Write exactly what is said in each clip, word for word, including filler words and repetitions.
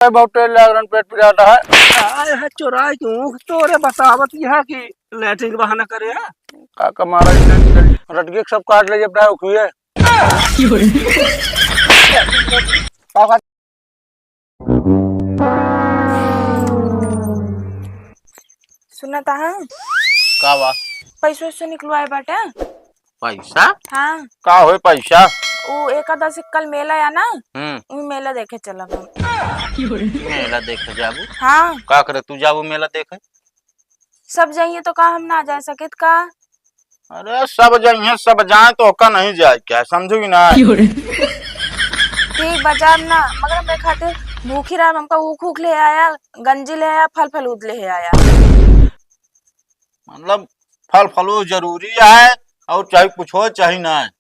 बहुत तेज लाग रहा, पेट पिरात है। आए है चोराई के ऊख तोरे बतावत यहाँ कि लैट्रिन के बहाना करे है। काका महाराज ने रटके सब काट ले अपना उखिए। काका सुनत है? का बा? पैसो वैसो निकलवाए बाटे। पैसा? हाँ। का होए पैसा? उ एकादशी कल मेला या ना, हम्म। उ मेला देखे चलब हम। मेला देखे जाबू? हाँ। का करे तू जाबू मेला देखे? सब जाइए तो का हम ना जा सकित का? अरे सब जाइए, सब जाए तो ओका नहीं जाए क्या, समझू कि ना? ठीक बा जाब ना, मगर मैं खातिर भूखी रहा, हमका ऊख ऊख ले आया, गंजी ले आया, फल फलूद ले आया। मतलब फल फलूद जरूरी है और चाहे कुछ हो चाहे ना।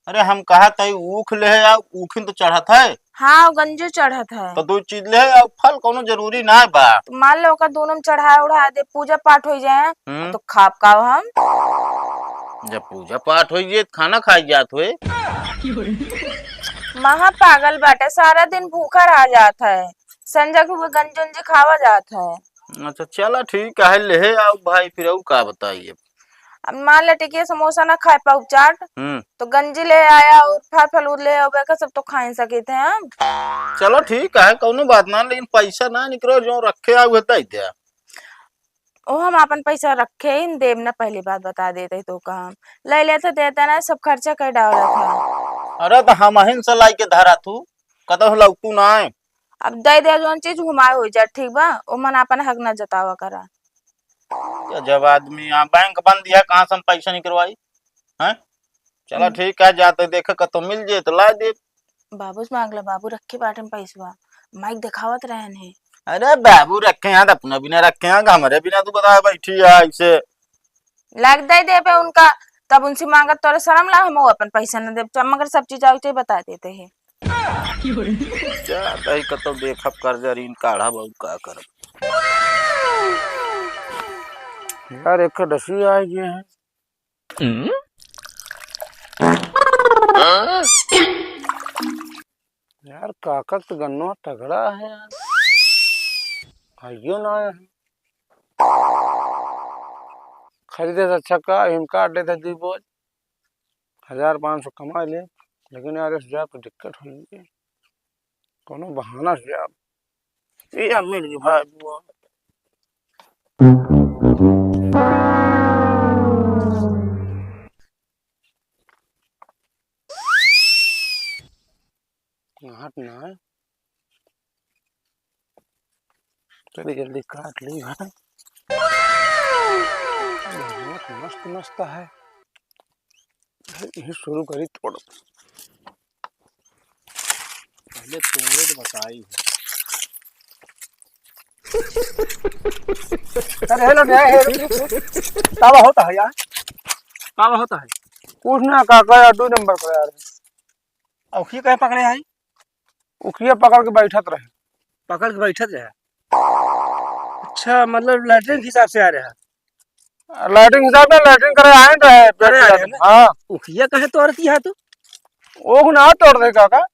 अरे हम कहा तई ऊख ले है, ऊखिन तो चढ़त है। हाँ, गंजो चढ़त है। तो दो चीज ले है और फल कोनो जरूरी ना बा। तो मान लो ओका दोनों में चढ़ाए उढ़ा दे, पूजा पाठ हो जाए, हम्म। तो खाब का हम? जब पूजा पाठ हो जाए, खाना खाई जात होए। महा पागल बाटे, सारा दिन भूखा रह जात है, संझा के वो गंज उंज खावा जात है। अच्छा चला ठीक है, ले आओ भाई, फिर और का बताइए। अब मान ले टिकिया समोसा ना खाए पाऊ चाट, हम्म। तो गंजी ले आया और फल फलूद ले आवे का सब तो खा ही सकित है हम। चलो ठीक है, कौनो बात ना, लेकिन पैसा ना निकलो, जो रखे आओ है दे दे। ओ हम अपन पैसा रखे ही देब ना, पहली बात बता देते तो का हम ले लेते देते ना, सब खर्चा कर डाल रहा था। अरे तो हम अहिन से लाई के धरा तू, कतौ लौटू ना आए। अब दे दे, जौन चीज घुमाए हो जा, ठीक बा, ओमन अपन हक ना जतावा करा। गजब आदमी, यहाँ बैंक बंद है, कहाँ से हम पैसा निकलवाई? हैं? चला हम्म। ठीक है, जाते देखे कतौ मिल जाए तो ला दे। बाबू से मांग ला, बाबू रखे बाटे में पैसवा, माइक दिखावत रहन है। अरे बाबू रखे हैं, अपना बिना रखे हैं, हमरे बिना तू बता बैठी है ऐसे। लाग दे देबे उनका, तब उनसे मांगत तोरे शर्म ला, हम अपन पैसा न देब, मगर सब चीज आउते बता देते हैं। जा, तई कतौ देखब, कर्जा ऋण काढ़ब, अउर का करब। यार, एक ठो डसी आ गया है। यार, काका के तो गन्नवा तगड़ा है यार, आइयो ना आया है। खरीदे से अच्छा का, इनका अड्डे थे दी बोझ। हजार पाँच सौ कमा ले, लेकिन यार, इस हजार पे दिक्कत हो गई। कोनो बहाना से यार, ये यार, मिल गई भाई बुआ। हट ना है। चलिए जल्दी काट ली भाई। बहुत मस्त मस्त है। यही शुरू करी तोड़। पहले तोड़े तो बताई है। अरे हेलो, नहीं, हेलो, रुक, रुक। का होता है यार? का होता है? कुछ ना काका यार, दो नंबर पर यार। अउखिया काहे पकड़े हई? उखिया पकड़ के बैठत रहे। पकड़ के बैठत रहे। अच्छा, मतलब लैट्रिन के हिसाब से आ रहे हैं? लैट्रिन हिसाब से, लैट्रिन करे आए रहे, पेट करे आए पिरात रहे ना? हाँ। उखिया काहे तोड़ती है तू? वो ना तोड़ दे काका।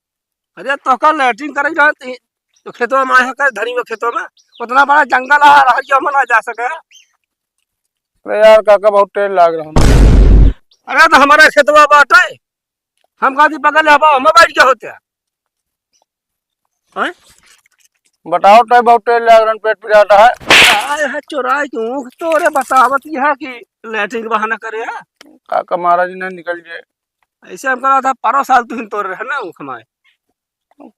अरे तो का लैट्रिन करे जात ही, तो खेतवा में आए हैं, कर धरी में खेतवा में। उतना बड़ा जंगल है, रहरिया में ना जा सके। अरे यार काका, बहुत तेज लाग रहा है। अरे तो हमारा खेतवा बाटे, हम कहा थी बगल हवा, हम बैठ गया होते हैं। हैं? बताओ तो, बहुत तेज लाग रहा है, पेट पिरात है। आए है चोराई के ऊख तोरे बतावत यहाँ कि लैट्रिन के बहाना करे है। काका महाराज ने निकल जाए। ऐसे हम कहा था, परो साल तुम तोड़ रहे ना ऊख हमारे।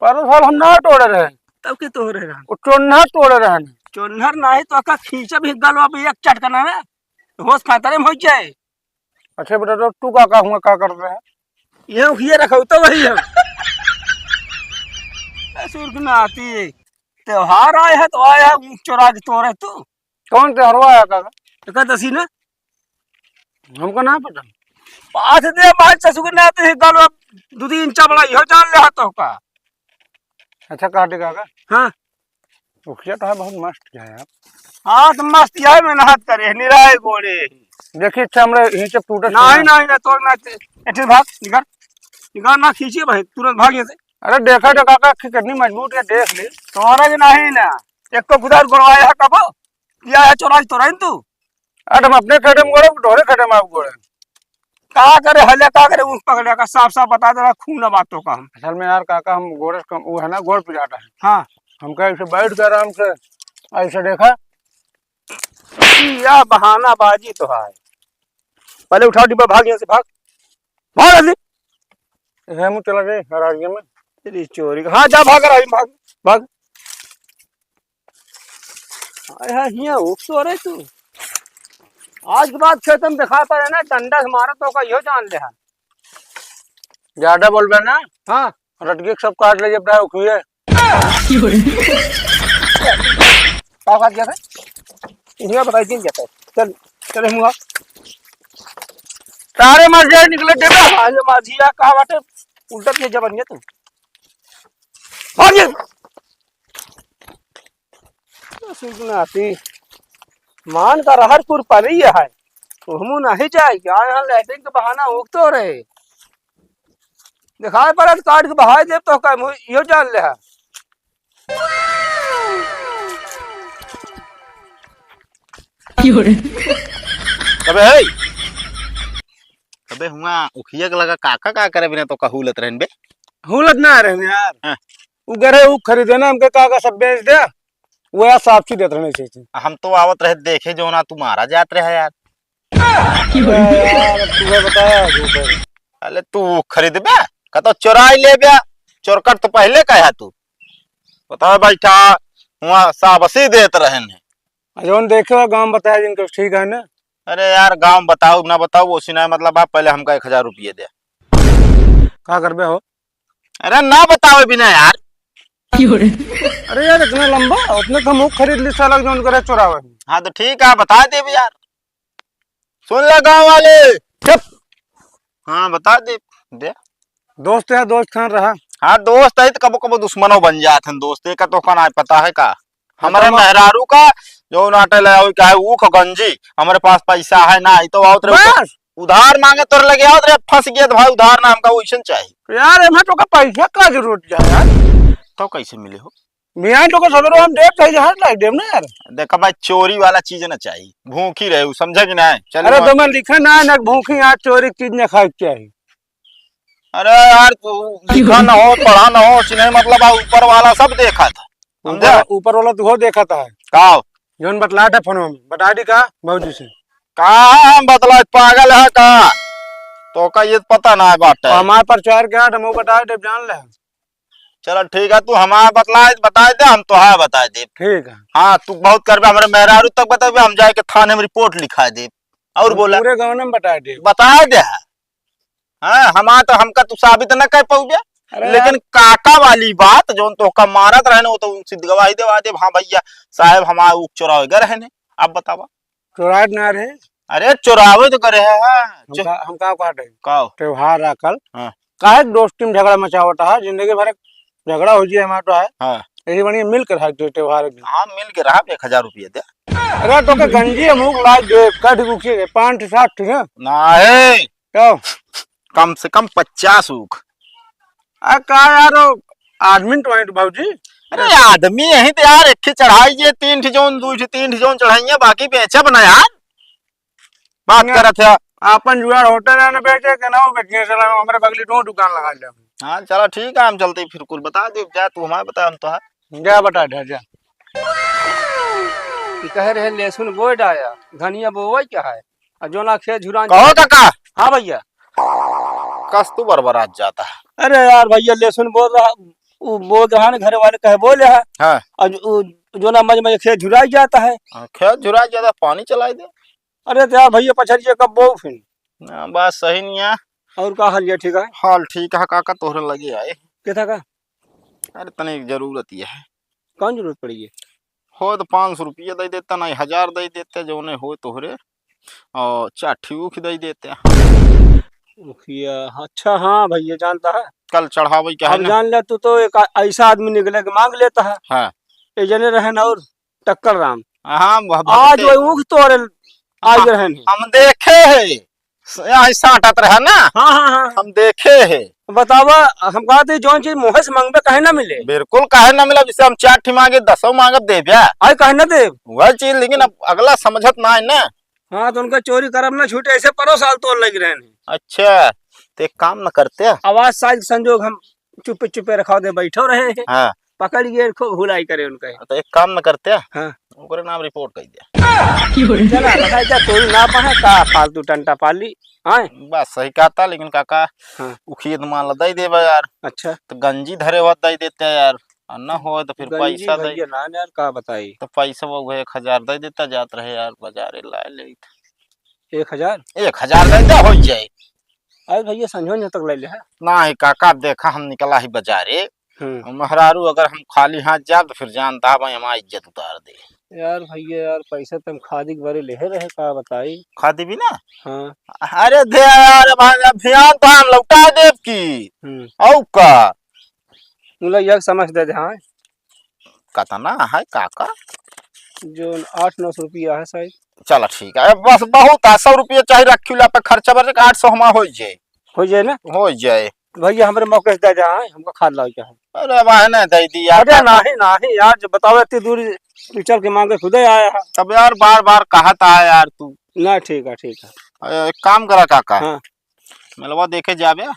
परो साल हम ना तोड़े रहे। तब के तोड़े रहे? वो चोन्हर तोड़े रहे। चोन्हर नहीं तो का खींचा भी गलवा भी एक चटकना ना, होश खातरे में हो जाए। अच्छा बेटा, तो तू का, का हुआ, का करत रहे? ये उखिए रखो तो वही हम। ए, सुर्ख नाती, त्योहार आए है तो आए है, ऊख चोरा के तोड़े तू। कौन त्योहार आया काका? एकादशी ना। हमको ना पता। पाँच दे, पाँच ससुर के नाते ही गलो दो तीन चबड़ा इहो जान ले हाथों का। अच्छा काटे काका। हाँ। उखिया तो है, बहुत मस्त है यार। हाँ, तो मस्त है, मेहनत करे, निराय गोड़े। देखिए, अच्छा, हमरा यहीं से टूटे नहीं, से नहीं, नहीं, तोड़ ना, एठे भाग, निकर। निकर ना खींचिए भाई, तुरंत भाग यहाँ से। अरे देखा तो काका, कि कितनी मजबूत है, देख ले। तोहरा के नहीं ना, एक तो गुदार गोड़वाया है कबो, या है चोराई तो रही तू। अरे हम अपने खेते में गोड़े, तोहरे खेते में आप गोड़े। का करे हले, का करे, ऊख पकड़े का, साफ साफ बता दे रहा, खून बात तो का हम। असल में यार काका, हम गोड़े कम, वो है ना, गोड़ पिराता है। हाँ। हमका ऐसे बैठ के आराम से ऐसे देखा, या बहानाबाजी तो है। पहले उठाओ डिब्बा, भाग यहाँ से, भाग, भाग जल्दी। हे मुँह चला गए हरारिया में। तेरी चोरी का। हाँ, जा भाग हरारी में, भाग, भाग। हाय हाय, हियाँ उठ तो रहे तू। आज के बाद खेत में दिखा पड़े ना, डंडा से मारा तो का इहो जान ले है। ज्यादा बोलबे ना। हाँ। रटके सब काट ले जब उखिए। का बात जाता है? इन्हें बताई दिन जाता है। चल, चल, मुआ। सारे मर जाए, निकले देबे। आज मर जिया, का बाटे? उल्टा के जबनिया तू। भाग जा। सुनाती। मान का रहरपुर पर ही है। हमू नहीं जाए, क्या यहाँ लैट्रिन के बहाना उगतो रहे। दिखाई पड़त काट के बहाई देब तो का मुँह इहो जान ले है। अबे हे, अबे हुआ उखिया के लगा काका का करे बिना तो का हुलत रहन बे? हुलत ना रहन यार। हाँ। उ गरे उ खरीदे ना, हमके काका सब बेच दे। वो यार साक्षी देत रहने चाहिए। हम तो आवत रहे देखे जो ना तुम्हारा जात रहे यार। यार, अब तू है बताया, झूठ है। अरे तू खरीदबे, का तो चोराई लेबे, चोरकट तो पहले कहा तू। बताओ बैठा, हुआ साबसी देत रहन है। आ जौन देखे हो गाँव बताया जिनको, ठीक है ना? अरे यार, गाँव बताओ ना बताओ, वो सी ना मतलब आप पहले हमका एक हजार रुपये दे। का करबे हो? अरे ना बतावे बिना यार। अरे यार, इतना लंबा, उतने तो मुँह खरीद ली साला, जौन करे चोरावे। हाँ तो ठीक है, बता दे भी यार। सुन ले गाँव वाले। चुप। हाँ, बता दे, दे। दोस्त है, दोस्त खान रहा। हाँ, दोस्त है तो कबो कबो दुश्मनो बन जात हैं दोस्त, एका तो खान आए पता है का? हमारे तो हम मेहरारू का जो नाटे ले आओ, क्या है, ऊख गंजी, हमारे पास पैसा है ना, तो आओ तेरे बस। उधार मांगे तोर लगे आओ तेरे, फंस गया तो भाई उधार ना, हमका वैसन चाहिए। यार, एमे तो का पैसा का जरूरत है यार? तो कैसे मिले हो? मियाँ तो का सगरो हम देब, चाहे जहाँ लाग देब ना यार। देखा भाई, चोरी वाला चीज ना चाहिए, भूखी रहे, उ समझे कि नहीं? चल अरे भाई। तो मैं लिखा ना, ना भूखी, यहाँ चोरी की चीज ना खाए के चाहिए। अरे यार, तू लिखा ना हो, पढ़ा ना हो, उसने मतलब आ ऊपर वाला सब देखा था, समझा? ऊपर, ऊपर वाला तो हो देखा था। का हो? जौन बतलात है फोन में, बता दी का भौजी से? का हम बतलात, पागल है का? तो का ये पता ना है बात है। हमारे प्रचार के हाथ हम वो बता दे, जान ले। चलो ठीक है, तू हमारा बतला, बता दे, हम तोहार बता दे। ठीक है। हाँ, तू बहुत करबे, हमारे मेहरारू तक बताबे, हम जाके थाने में रिपोर्ट लिखा दे। और हम बोला? पूरे गाँव में बता दे। बता दे। हाँ, हमार तो हमका तू साबित न कर पउबे। अरे लेकिन यार। काका वाली बात, जौन तोहका मारत रहे न, वो तो उनसे गवाही देवा देब, "हाँ भैया, साहब, हमार ऊ चोरावे गए रहे ने।" अब बतावा। चोरात ना रहे। अरे, चोरावे तो करे है, हाँ। हम चो- का, हम का कहत है? का हो? त्योहार आ कल। हाँ। काहे दोस्ती में झगड़ा मचावत है? जिंदगी भर झगड़ा हो जाए हमार तो है। हाँ। यही बढ़िया मिल के रहा दे त्योहार में। हाँ, मिल के रहा, एक हजार रुपया दे। अरे, तो के गंजी हम ऊख लाग दे, कट उखी के, पाँच सात ठे ना। ना है। का? कम से कम पचास ऊख। आ, का यार, वो आदमी तो है तो भौजी। अरे, आदमी यही तो यार, एक ठे चढ़ाई जे, तीन ठे जौन, दू ठे, तीन ठे जौन चढ़ाइए, बाकी बेचब ना यार। बात ना। करत है। आपन जुगाड़ होते रहने बेचे के ना, वो बेचने से लगा, हमारे बगली दो दुकान लगा ले। हाँ, चलो ठीक है, हम चलते फिर कुल बता दे, जा तू हमारे बता, हम तो है। जा बता दे, जा। ई कहे रहे लहसुन बोए डाया, धनिया बोवई का है? आ जोना खेत झुरान कहो काका। हाँ भैया। कस तू बरबरात जाता है। अरे यार भैया, लहसुन बोल रहा, उ बोल रहा ना, घर वाले कहे बोले है। हाँ। और उ जोना मज मज खेत झुराई जाता है। हाँ, खेत झुराई जाता है, पानी चलाई दे। अरे तो यार भैया, पछरिया कब बोऊ फिर? ना, बात सही नहीं है। और का हाल ये ठीक है? हाल ठीक है काका, तोहरे लगे आए। के था का? अरे तने एक जरूरत ये है। कौन जरूरत पड़ी है? हो तो पाँच सौ रुपया दे देता, नहीं हजार दे देते, जौने हो तोहरे, और चार ठे ऊख दे देते। उखिया, अच्छा, हाँ भैया, जानता है। कल चढ़ावे क्या है अब ना? जान ले, तू तो एक आ-, ऐसा आदमी निकले के मांग लेता है। हाँ। एक जने रहे ना और टक्कर राम। हाँ, वह आज भगते वही ऊख तोड़े आज हम, रहे नहीं। हम देखे है, स-, यहाँ साटत रहे ना। हाँ, हाँ, हाँ। हम देखे है। बतावा, हम कहत ही जौन चीज मुँहे से माँगबे काहे ना मिले? बिल्कुल काहे ना मिला, जैसे हम चार ठी माँगे, दसो माँगब देब्या। आई काहे ना देब? वह चीज, लेकिन अब अगला समझत ना है ना। हाँ, तो उनका चोरी करब ना छूटे, ऐसे परो साल तोर लग रहे हैं। अच्छा, तो एक काम न करते। आवाज साज संजोग हम चुप्पे चुप्पे रखा दे, बैठो रहे हैं। हाँ। पकड़ गए, खूब हुलाई करे उनका। तो एक काम न करते। हाँ। ओकरे नाम रिपोर्ट कर दिया। चला, भाई, जा तोरी ना पाए, का फालतू टंटा पाली, हाँ? बस सही कहता, लेकिन काका, हाँ। उ खेत मान ला दे देबा यार। अच्छा। तो गंजी धरे हुआ दे देते यार, और न होए तो फिर गंजी पैसा दे। भैया ना यार, का बताई? तो पैसा वो एक हजार दे देता, जात रहे यार, बाजारे लाए ले। एक हजार? एक हजार दे दे, हो जाए। अरे भैया, संझो तक ले ले है। नाही काका, देखा हम निकला ही बाजारे, हम्म। और मेहरारू अगर हम खाली हाथ जाब तो फिर जानता है भाई, हमारी इज्जत उतार दे। यार भैया यार, पैसा तो हम खादी के बरे लेहे रहे, का बताई? खादी भी ना? हाँ। अरे दे यार, अब हम, अब ध्यान तो हम लौटा देब की। हम्म। औ का? मुला यह समझ दे दे, हाँ। कतना है काका? जो आठ नौ सौ रुपया है शायद। चला ठीक है, बस बहुत है, सौ रुपया चाहे रखी ला पे खर्चा बर्चा, आठ सौ हमार हो जाए। हो जाए ना? हो जाए। भैया, हमरे मौके से दे दे, हाँ, हमका खाद लाओ चाहे। अरे वाह, ना दे दी यार, अरे काका। नाही, नाही यार, जो बताओ, इतनी दूर चल के मांगे खुदे आया है। तब यार, बार बार कहत आया यार तू। ना, ठीक है, ठीक है। अरे, एक काम करा काका। हाँ। मेलवा देखे जाबे।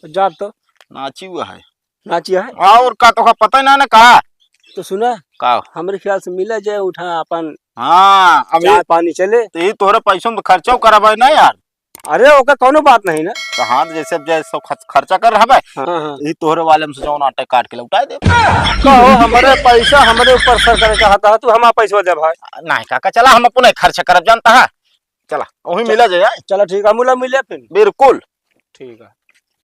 जाब तो। नाची हुआ है। नाची है। और का, तोका पता ही ना, ना का? तो सुना। का? हमरे ख्याल से मिला जाए, उठा अपन हाँ, अब चाय ये, पानी चले। तो ये तोहरे पैसों में तो खर्चा करबे ना यार। अरे, ओकर कौनो बात नहीं ना। तो हाँ, जैसे अब जैसे खर्च-, खर्चा कर रहा है, हाँ, हाँ। ये तोहरे वाले में से जौन आटे काट के लौटा दे। कहो, हमरे पैसा हमरे ऊपर सर करे चाहता है, तू हमारा पैसा दे भाई। नहीं काका, चला, हम अपने खर्च करब, जानता है। चला, वही चल। मिला जाए। चला, ठीक है, मुला मिले फिर। बिल्कुल। ठीक है।